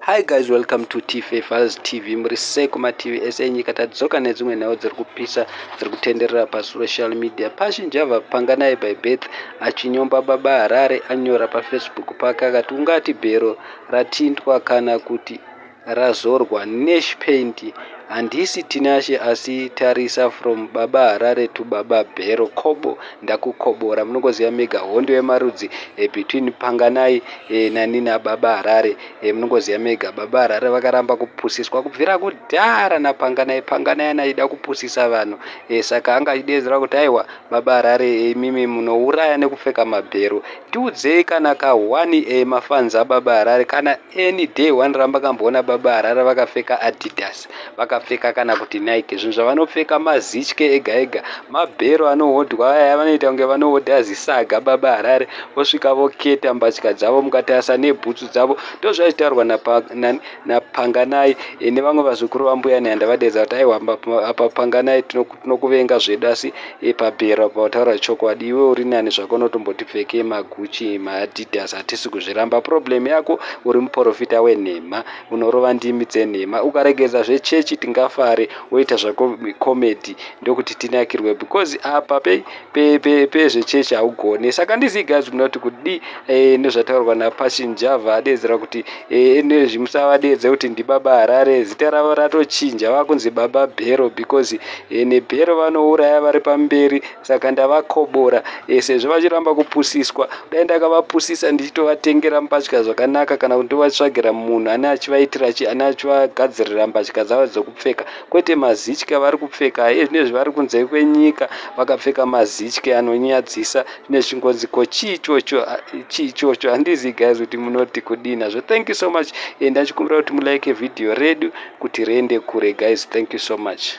Hi guys, welcome to Tfafers TV. Muri sei kumativi ese enyika? Tadzoka nedzimwe nhau dziri kupisa, dziri kutenderera pasocial media. Passion Java, Panganai by birth, achinyomba Baba Harare. Anyora paFacebook pake akati, "Ungati bhero ratintwa kana kuti razorwa nesh paint. Handisi Tinashe, asi tarisa, from Baba Harare to Baba Bhero, kobo ndakukobora." Munongoziva mega hondo yemarudzi between Panganai nani nababa Harare. Munongoziva mega Baba Harare vakaramba kupusiswa kubvira kudhara naPanganai. Panganai anaida kupusisa vanhu, saka anga achidedzera kuti, "Aiwa, Baba Harare, imimi munouraya nekupfeka mabhero. Tiudzei kana ka1 mafans ababa Harare, kana any day one ramba kamboona Baba Harare vakapfeka Adidas, vakapfeka kana kuti Nike. Zvinhu zvavanopfeka mazitye ega ega, mabhero anohodwa aya. Vanoita kunge vanohodha zisaga Baba Harare, vosvika voketa mbatya dzavo, mukatarisa nebhutsu dzavo." Ndozvaichitaurwa naPanganai nevamwe vazukuru vambuya Nehanda. Vadedza kuti, "Aiwa, apa Panganai tinokuvenga zvedu, asi pabhero pautaura chokwadi, iwe uri nani zvako. Unotombotipfeke maGucci, maAdidas, hatisi kuzviramba. Problem yako uri muprofita wenhema, unorova ndimi dzenhema. Ukaregedza zvechechi tingafare, woita zvako comedy, ndokuti tinakirwe, because apa pezvechechi haugone." Saka ndizii guys, munoti kudi nezvataurwa naPassion Java? Adedzera kuti nezvimusavadedze kuti ndibaba Harare, zita ravo ratochinja, vakunzi Baba Bhero, because nebhero vanouraya vari pamberi. Saka ndavakobora sezvo vachiramba kupusiswa. Dai ndakavapusisa ndichitovatengera mbatya zvakanaka, kana kuti ndovatsvagira munhu ane achivaitira, ane achivagadzirira mbatya dzavo dzokupfeka, kwete mazitye vari kupfeka ezvinezvi. Vari kunze kwenyika vakapfeka mazitye anonyadzisa. Zvine zvichingonzi, ko chii ichocho? Chii ichocho? Handizi guys kuti munoti kudii nazvo. Thank you so much. Ndachikumbira kuti mulike vhidhiyo redu kuti riende kure guys. Thank you so much.